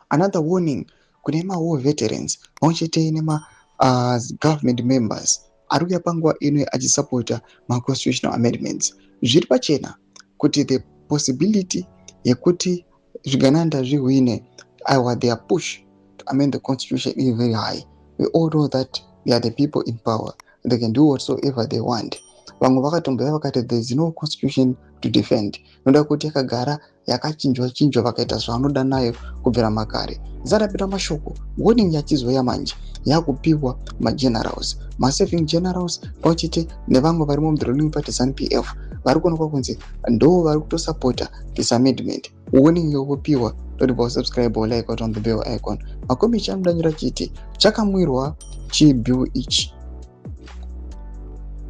Another warning kune mawar veterans pamwe chete nema government members ari kuuya panguva ino achisapota maconstitutional amendments. Zviri pachena kuti the possibility yekuti zvigananda zvihwine, aiwa, their push to amend the constitution is very high. We all know that they are the people in power. They can do whatsoever they want. Vamwe vakatombouya vakati there is no constitution to defend, noda kuti yakagara yakachinjwa chinjwa, vakaita zvavanoda nayo kubvira makare. Zarapita mashoko, warning yachizoya manje yakupiwa magenerals, maserving generals, pamwe chete nevamwe varimo muruling party ZANU PF, vari kuonekwa kunzi ndo vari kutosapota this amendment. Warning yokupiwa toti subscribe, like, on the bell icon. Makomichi anodanyira chiti chakamwirwa chibill ichi.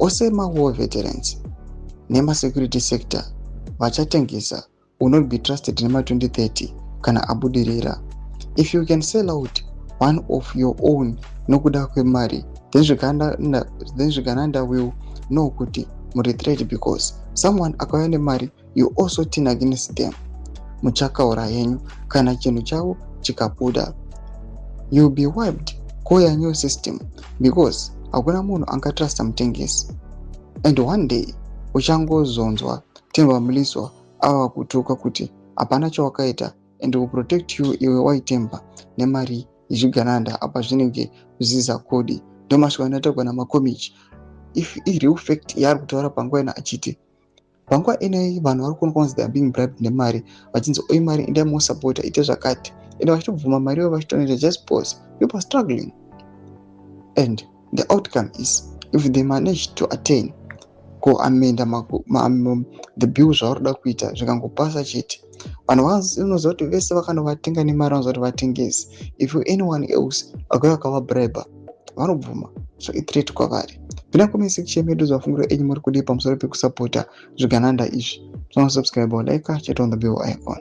Ose mawar veterans nemasecurity sector vachatengesa will not be trusted nema2030 kana abudirira. If you can sell out one of your own nokuda kwemari, then zvigananda will know kuti muri threat, because someone akauya nemari, you also turn against them. Muchakaura henyu kana chinhu chavo chikabuda, you'll be wiped. Kouya new system, because hakuna munhu angatrusta mutengesi. And one day uchangozonzwa Temba Mliswa ava kutuka kuti hapana chawakaita and will protect you. Iwe waitemba nemari yezvigananda, apa zvinenge zviziza kodi. Ndomasvika anotaurwa namakomichi. If ireal fact yaari kutaura panguva ino, achiti panguva inoi vanhu vari kuonekwa kunzi they are being bribed nemari, vachinzi oi mari, endai mosapota, ite zvakati, ende vachitobvuma mari ivo vachitonoita just pause. People are struggling, and the outcome is if they manage to attain kuamenda the bill, zvavari kuda kuita zvikangopasa chete, vanhu vanoziva kuti vese vakanovatenga nemari vanoziva kuti vatengesi. If anyone else akauya akavabribe, vanobvuma. So ithreat kwavari. Pinda comment section medu, zvafungiro enyu, muri kudii pamusoro pekusapota zvigananda izvi? Subscribe, like, chete on the bell icon.